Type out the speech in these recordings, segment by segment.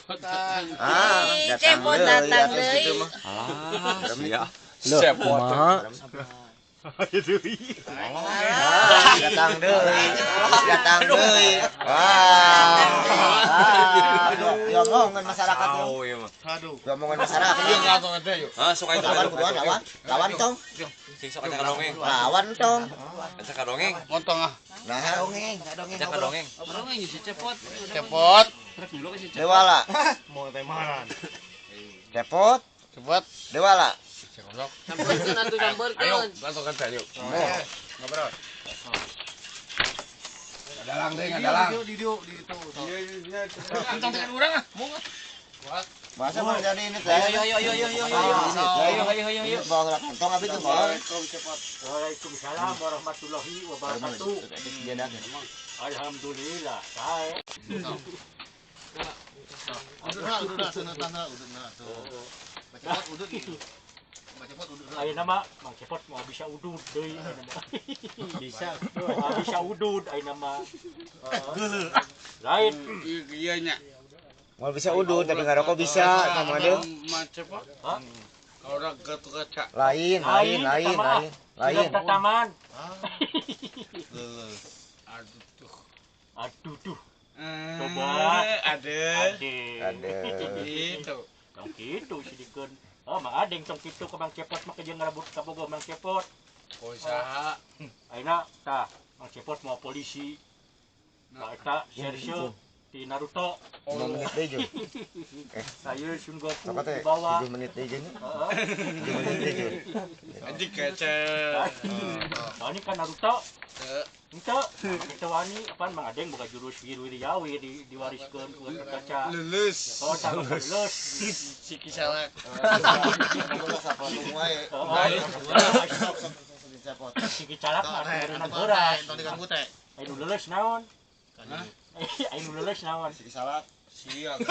Ah, Cepot datang deui. Alah, sia. Cepot. Datang deui. Datang deui. Wah. Diomongan masyarakat yo. Aduh. Diomongan masyarakat. Hah, sok aja lawan kuduan lawan. Lawan tong. Sing sok aja dongeng. Lawan tong. Aja ka dongeng. Montong ah. Nah, dongeng, dongeng. Aja ka dongeng. Dongeng si Cepot. Cepot. Dewala. Mau temaran. Cepot. Cepot. Dewala. Sampeurkeun atuh sampeurkeun. Ayo, langsung kerja yuk. Ngobrol. Dalang deh, dalang. Di itu. Kantong dengan urang ah, mau ah. Masa mau jadi ini teh. Ayo ayo ayo ayo ayo. Ayo ayo ayo ayo. Bawa kantong abi tuh bawa. Waalaikumsalam warahmatullahi wabarakatuh. Alhamdulillah. Sae. Udah udah udah tuh. Baca udut gitu. Ayeuna mah Mang Cepot mau bisa udud deui ayeuna mah. Bisa. Bisa udud ayeuna mah. Geuleuh. Lain ieu nya. Mau bisa udud tapi ngarokok bisa sama dia. Mang Cepot. Hah? Orang Gatot Kaca. Lain, lain, lain, lain. Lain. Taman. Geuleuh. Aduh tuh. Aduh tuh. Coba. Ada. Ada. Gitu. Tong kitu sidikeun. Oh, Mang Adeng tong kitu ke Mang Cepot mah jeung ngerebut kabogoh Mang Cepot. Oh, saha? Ayeuna tah Mang Cepot mau polisi. Nah, eta Sergio di Naruto. 5 menit deui jeung. Saya Sun Goku di bawah. 7 menit deui jeung. 7 menit deui jeung. Anjing kaca. Nah, ini kan Naruto. Henteu. Kita wani apaan Mang Adeng boga jurus wirwiriawi di diwariskeun ku kaca. Lulus. Oh, tah lulus. Si kisalak. Si kicalak mah atuh beras. Anu lulus naon? Anu lulus naon? Si kisalak. Siap.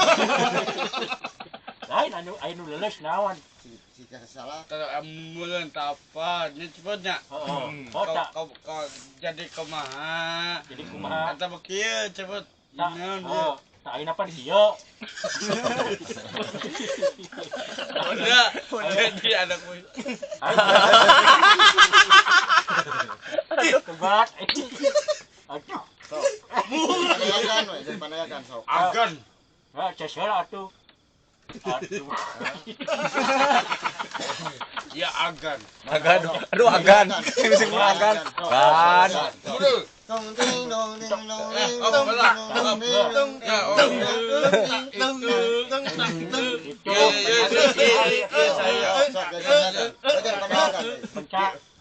Lain anu anu lulus naon? Si kisalak. Kalau ambulan tak apa, nya cepatnya. Heeh. Kau jadi kumaha? Jadi kumaha? Eta kieu cepet. Naon dia? Tak ayeuna pan kieu. Udah, jadi anak Aduh, kebat. Aduh. Sok. Panayagan we, jadi panayagan sok. Agan. Nah, ces heula atuh. Aduh. Ya agan. Agan. Aduh agan. Sing agan. Kan. Dong ding dong ding dong ding dong ding dong dong dong dong.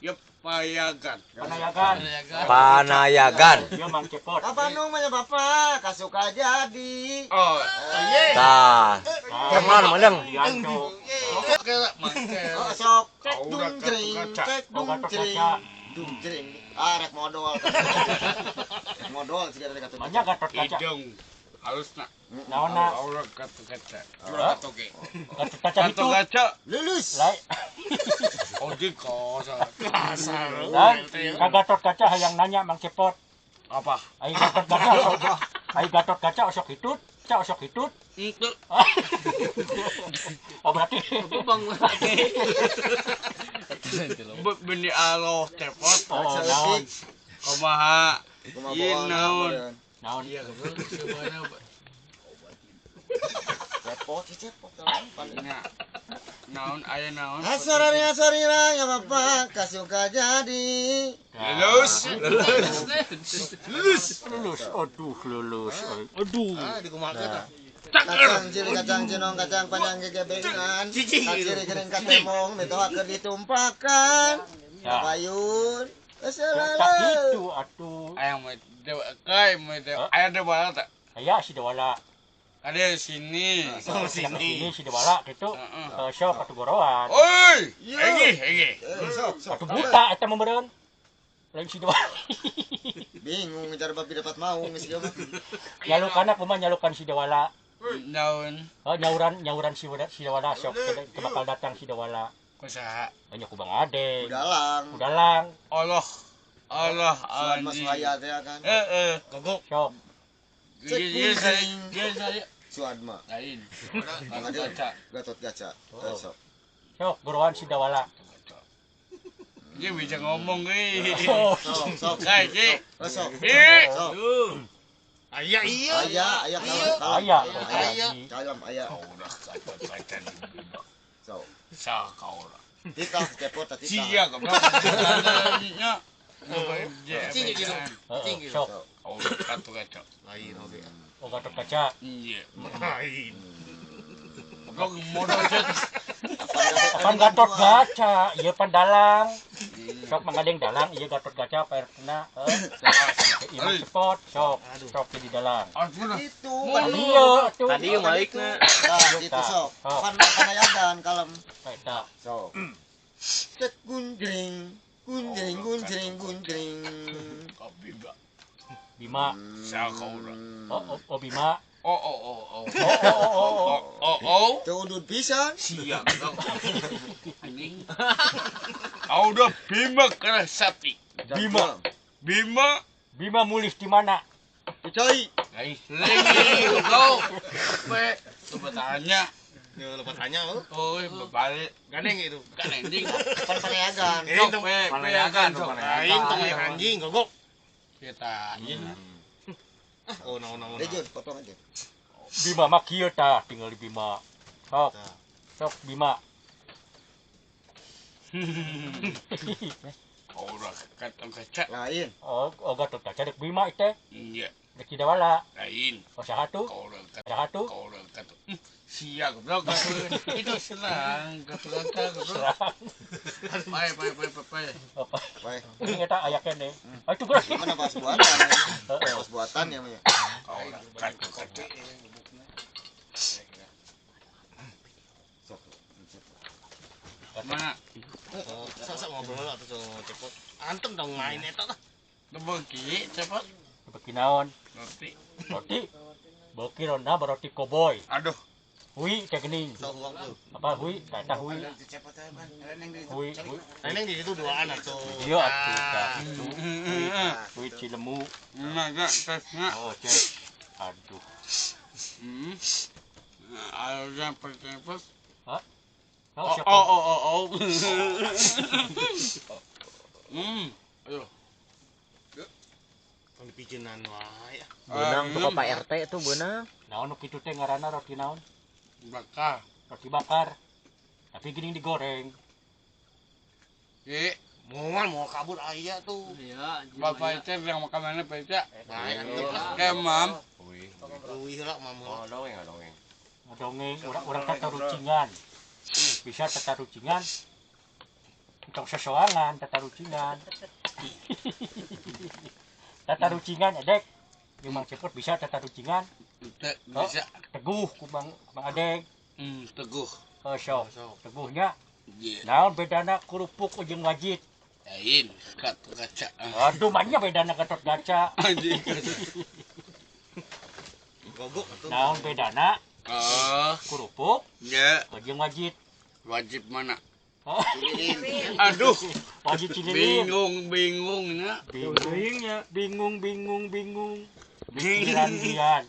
Ya payagan. Panayagan. Panayagan. Ya Mang Cepot. Apa namanya Bapak? Kasuka jadi. Oh. Tah. Teman meneng. Oh, sok. Dung jring, dung jring. Dung jring. Ah, rek modal. Modal sih dari Gatot. Banyak Gatot Kaca. Hidung halusna. Naonna? Aura Gatot Kaca. Gatot ge. Gatot Kaca itu. Gatot Kaca. Lulus. Oh, di kosar. Ka Gatot Kaca hayang nanya Mang Cepot. Apa? Ai Gatot Kaca. Ai Gatot Kaca osok hitut, ca osok hitut. Itu. Oh, berarti Bang. Beni aloh Cepot. Oh, naon? Kumaha? Ieu naon? Naon? Iya, sebenarnya Cepot, cepot. Naon aya naon? Asorari asorira ya Bapak kasuka jadi. Lulus. Lulus. Lulus. Lulus. Aduh, lulus. Aduh. Ah, dikumaha tah? Kacang ciri kacang cinong kacang panjang gegebengan. Kaciri kering katemong mitoha keur ditumpakan. Payun. Tak gitu atuh. Aya mah dewa kai mah dewa. Aya dewala tah? Aya si dewala. Ada sini. Oh, sini si dewala gitu. Sok atuh goroan. Oi, egi egi. Sok sok. Atuh buta eta mah meureun. Lain si dewala. Bingung ngejar babi dapat mau geus ieu mah. Nyalukanna kumaha nyalukan si dewala? Naon? Oh, nyauran nyauran si dewala sok bakal datang si dewala. Ku saha? Banyak ku Bang Ade. Udalang. Udalang. Allah. Allah anjing. Mas Waya teh kan. Heeh, gogok. Sok. Ieu saya. Suadma. Lain. Gatot Kaca. Gatot Kaca. Sok. Sok guruan Sidawala. Dia bisa ngomong euy. Sok sok. Kayak Sok. Sok. Aya iya. Aya aya aya. Aya. Kalem aya. Udah Gatot Kaca di Bima. Sok. Sakaura. Titah cepot titah. Sia goblok. Nya. Cing gitu. Cing gitu. Sok. Oh, Gatot Kaca. Lain oge. Oh, Gatot Kaca. Iya. Lain. Goblok modal cet. Pan Gatot Kaca, ieu pan dalang. Sok mangadeng dalang, ieu Gatot Kaca Pak RT-na. Imam cepot, sok. Sok di dalang. Itu. Iya, tuh. Tadi malikna. Tah, itu sok. Pan panayagan kalem. Eta. Sok. Cek gunjring, gunjring, gunjring, gunjring. Bima. Bima. Sakaura. Oh, oh, Bima. Oh oh oh oh. Oh oh oh oh. Oh oh. Teu udud pisan. Sia goblok. Anjing. Udah Bima Kerasati. Bima. Bima. Bima mulih di mana? Cai. Guys, lagi goblok. Pe, coba tanya. Ya lupa tanya oh. Oh, balik. Gandeng itu. Gandeng anjing. Pan panayagan. Sok pe, peagan sok. Lain tong anjing gogok. Kita anjing. Oh, no no no. Dejun, potong aja. Bima mah kieu tah, tinggal di Bima. Sok. Sok Bima. Ora Gatot Kaca. Lain. Oh, oh Gatot Kaca dek Bima teh. Iya. Dek Sidawala. Lain. Oh saha tuh? Saha tuh? Ora Gatot. Sia goblok. Itu serang Gatot Kaca goblok. Serang. Pae pae pae pae. Pae. Ini eta aya keneh. Atuh geus. Mana pas buatan. Pas buatan ya mah. Ora Gatot Kaca. Sok. Mana? Sok ngobrol atau cepot. Antem dong main eta tah. Beuki cepot. Beuki naon? Roti. Roti. Beuki ronda roti koboi. Aduh. Hui teh geuning. Apa hui? Eta hui. Hui, hui. Neneng di situ duaan atuh. Iya atuh tah kitu. Hui Cilemu. Nah, tesnya. Oh, cek. Aduh. Ada pertanyaan. Hah? Oh, oh, oh, oh. Ayo. Tong dipijenan wae. Beunang tuh Pak RT tuh beunang. Naon nu kitu teh ngaranna roti naon? Bakar. Roti bakar. Tapi geuning digoreng. Ye, moal mau kabur aya tuh. Iya, Bapak itu yang makan mana Pak Ica? Baik. Kayak mam. Wih lah mam. Oh, dongeng, dongeng. Dongeng urang tatarucingan. Bisa tatarucingan. Entong sesoangan tatarucingan. Tatarucingan edek. Jeung Mang Cepot bisa tatarucingan. Bisa. Teguh ku Mang Adek. Teguh. Oh, sok. Teguhnya. Naon bedana kerupuk jeung wajit? Lain, Gatot Kaca. Aduh, banyak bedana Gatot Kaca. Anjing. Gogok atuh. Naon bedana? Kerupuk. Ya. Jeung wajit. Wajib mana? Aduh. Wajib Cililin. Bingung, bingungnya. Bingungnya, bingung, bingung, bingung. Pikiran-pikiran.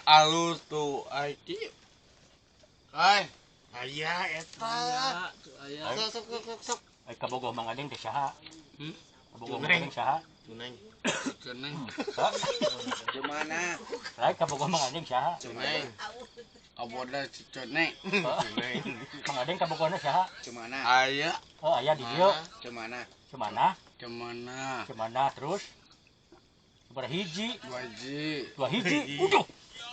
Alus tuh IT. Hai. Aya eta. Aya. Sok sok sok sok. Ai kabogoh Mang Adeng teh saha? Kabogoh Mang Adeng saha? Cuneng. Cuneng. Cumana? Lain kabogoh Mang Adeng saha? Cuneng. Kabogohna si Cuneng. Mang Adeng kabogohna saha? Cumana? Aya. Oh, aya di dieu. Cumana? Cumana? Cumana. Cumana terus? Sabaraha hiji? Dua hiji. Dua hiji. Uduh.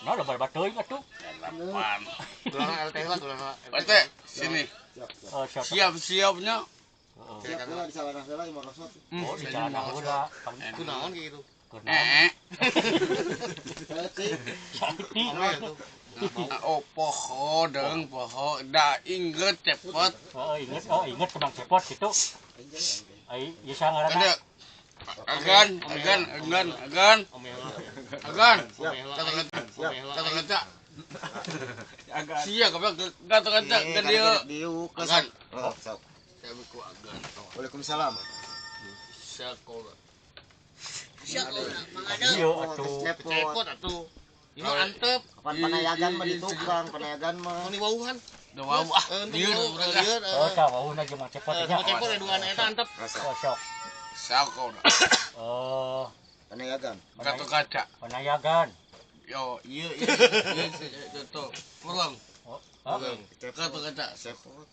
Nah, loba teuing atuh. Delapan. Tulang LT lah, tulang LT. Sini. Siap-siapnya. Siap heula di celana heula ieu mah rosot. Oh, di celana heula. Kunaon kayak gitu. Kunaon. Oh, poho deung poho da inget cepot. Oh, inget, oh inget ke Bang Cepot gitu. Ai, ieu saha ngaranna? Agan, agan, agan, agan. Agan. Kata-kata. Sia goblok kata-kata ke dieu. Agan. Oh, sok. Agan. Waalaikumsalam. Sekolah. Sekolah, Mang Adeng. Iya atuh. Cepot atuh. Ini antep. Kapan panayagan mah di tukang, panayagan mah. Ini wauhan. Da wau ah. Lieur urang ah. Oh, tah wauhna jeung Mang Cepot nya. Mang Cepot duaan eta antep. Oh, sok. Sako. Oh, panayagan. Gatot Kaca. Panayagan. Yo, iya iya iya pulang. Gatot Kaca. Cepot.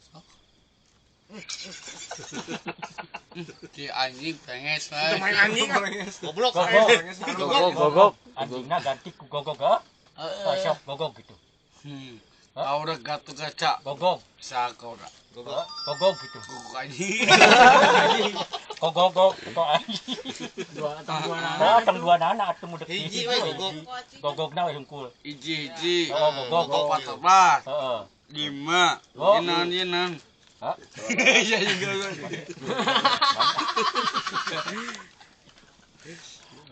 Si anjing penges lah. Main anjing. Goblok. Gogok, gogok. Anjingna ganti ku gogok ah. Oh, sok gogok gitu. Aura Gatot Kaca. Gogok. Sako ora. Gogok. Gogok gitu. Gogok anjing. Kok gogok kok anjing. Dua atang dua nana. Oh, tang dua nana atuh mudek. Hiji we gogok. Gogokna we hungkul. Hiji-hiji. Oh, gogok. 14. Heeh. 5. Inan inan. Hah? Iya juga.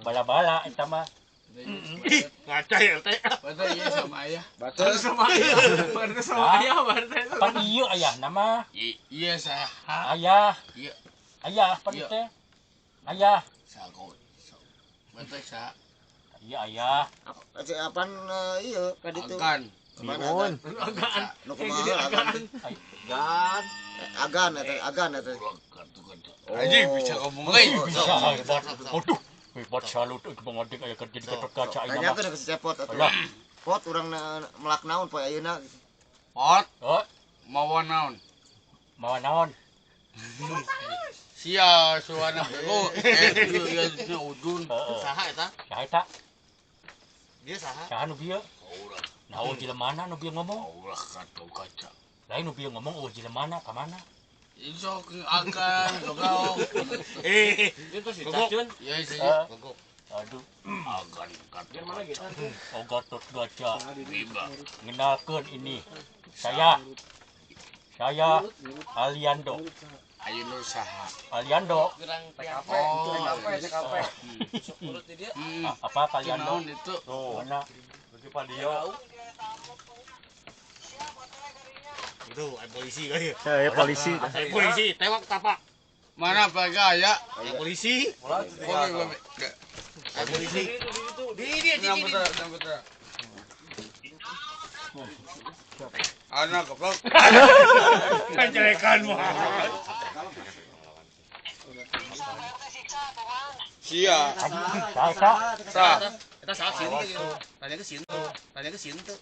Bala-bala eta mah. Ngaca ya teh. Bata iya sama ayah. Bata sama ayah. Bata sama ayah bata. Pan ieu ayah nama. Iya saya. Ayah. Iya. Ayah pan teh. Ayah. Sago. Bata sa. Iya ayah. Apaan ieu ka ditu? Agan. Agan. Agan. Nu kumaha agan? Agan. Agan eta, agan eta. Anjing bisa ngomong euy. Bisa hebat. Aduh, hebat salut euy Bang Ading aya kerja di Gatot Kaca ayeuna. Tanya tuh ke si Cepot atuh. Pot urang melak naon poe ayeuna. Pot. Oh, mawa naon? Mawa naon? Sia suana bego. Ieu ieu udun. Saha eta? Saha eta? Dia saha? Saha nu bieu? Nah, oh jelemana nu bieu ngomong? Ulah Gatot Kaca. Lain nu bieu ngomong oh jelemana ka mana? Sok akan goblok. Eh, itu si Cacun. Ya iya. Gogok. Aduh, agan Gatot Kaca. Oh, Gatot Kaca. Ngenalkeun ini. Saya Aliando. Ayo nu saha? Aliando. TKP. Oh, TKP. Apa Aliando? Itu. Mana? Berarti Pak Dio. Itu polisi kali ya. Saya polisi. Polisi tewak tapak. Mana Pak Gaya? Polisi. Polisi. Di dia di di. Anak goblok. Kejelekan mah. Sia. Sa. Sa. Eta saha sieun teh. Tanya ke sieun. Tanya ke sieun teh.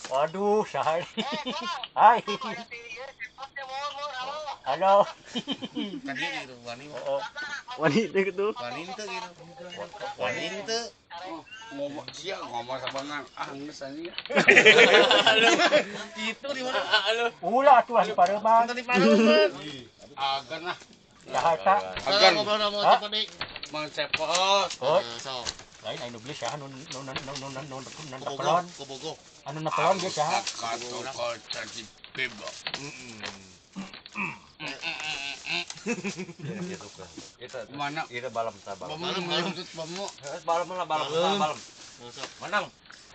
Waduh, saha. Hai. Halo. Kan dia gitu, wani. Wani teh gitu. Wani teh gitu. Wani teh. Ngomong sia ngomong sabangan. Ah, geus anjing. Itu di mana? Ulah atuh di Pareuman. Di Pareuman. Agan lah. Saha eta? Agan. Ngobrol sama Cepot deui. Mang Cepot. Oh. Sok. Lain anu beli saha nu nu nu nu nu nu nepelon. Kobogo. Anu nepelon ge saha? Gatot Kaca di bebek. Mana? Itu balem ta balem. Balem balem lah balem balem. Menang.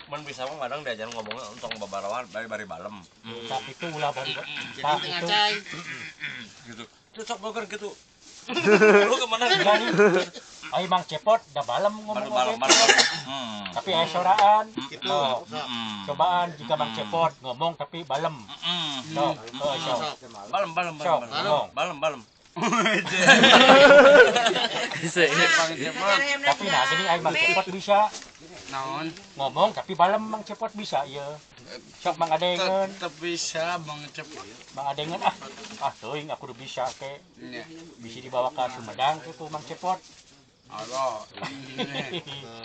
Men bisa mah kadang diajarin ngomongnya entong babarawan bari-bari balem. Tah itu ulah bari. Jadi teu ngacai. Gitu. Terus sok boger gitu. Lu kemana? Ai Mang Cepot da balem ngomong. Balem balem. Tapi aya soraan. Gitu. Cobaan jika Mang Cepot ngomong tapi balem. Sok, sok. Balem balem balem. Balem balem. Tapi nah gini ai Mang Cepot bisa. Naon? Ngomong tapi balem Mang Cepot bisa ieu. Sok Mang Adengeun. Tetep bisa Mang Cepot. Mang Adengeun ah. Ah teuing aku udah bisa ke. Bisa dibawa ke Sumedang ke ku Mang Cepot. Halo.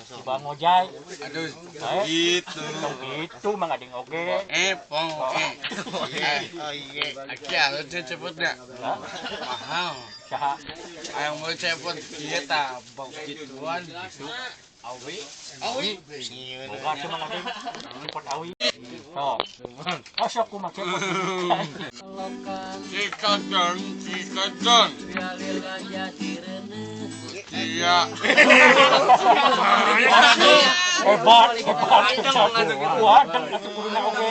Dibawa ngojay. Aduh, gitu. Gitu Mang Adeng oge. Eh, pong. Eh. Oh iya. Aki alus Cepotnya. Mahal. Saha? Ayang mau Cepot ieu tah bau gituan gitu. Awi. Awi. Boga atuh Mang Adeng. Cepot awi. Sok. Oh sok ku Mang Cepot. Cikadon, cikadon. Iya. Hebat, hebat. Wah, atuh kuduna oge.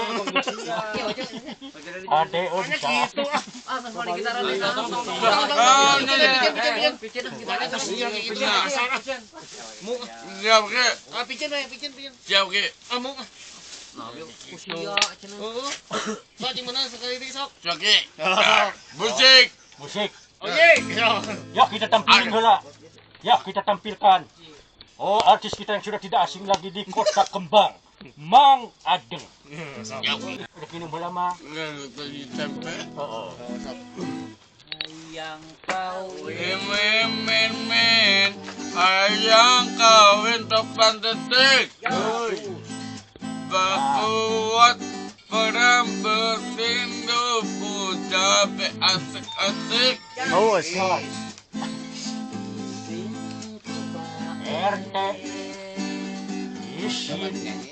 Ade bisa. Ah, sama di gitaran. Siap ke? Picen we, picen, picen. Siap ke? Amuk. Usia cenah. Heeh. Sok jeung mana sekali deui sok. Siap ke? Musik. Musik. Oke. Ya kita tampilin heula. Ya kita tampilkan. Oh, artis kita yang sudah tidak asing lagi di Kota Kembang, Mang Adeng. Udah minum heula mah. Tempe. Heeh. Yang kau Men men men. Ayang kawin topan detik. Bakuat perang bertindu puja be asik-asik. Oh, siap. RT Isin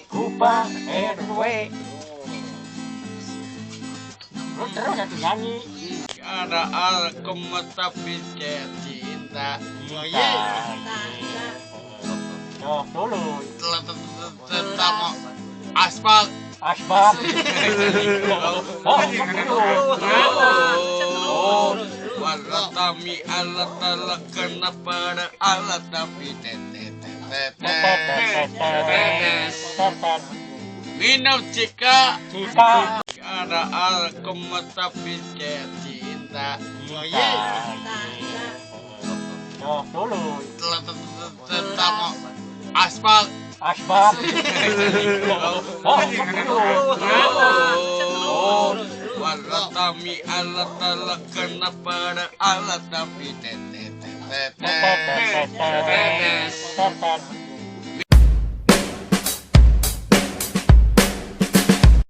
Kupa RW. Lu terus satu nyanyi. Ada alkum tapi cinta. Cinta. Sok dulu. Tetap aspal. Asbak. Oh, sok dulu. Oh, walatami alatala kenapa ada alat tapi tetetetetetes. Minum cika. Cika. Ada alkum tapi cinta. Cinta. Sok dulu. Tetap aspal. Asbak. Oh, sok dulu. Oh, walatami alatala kenapa ada alat tapi tetetetetes. Tetetetetes.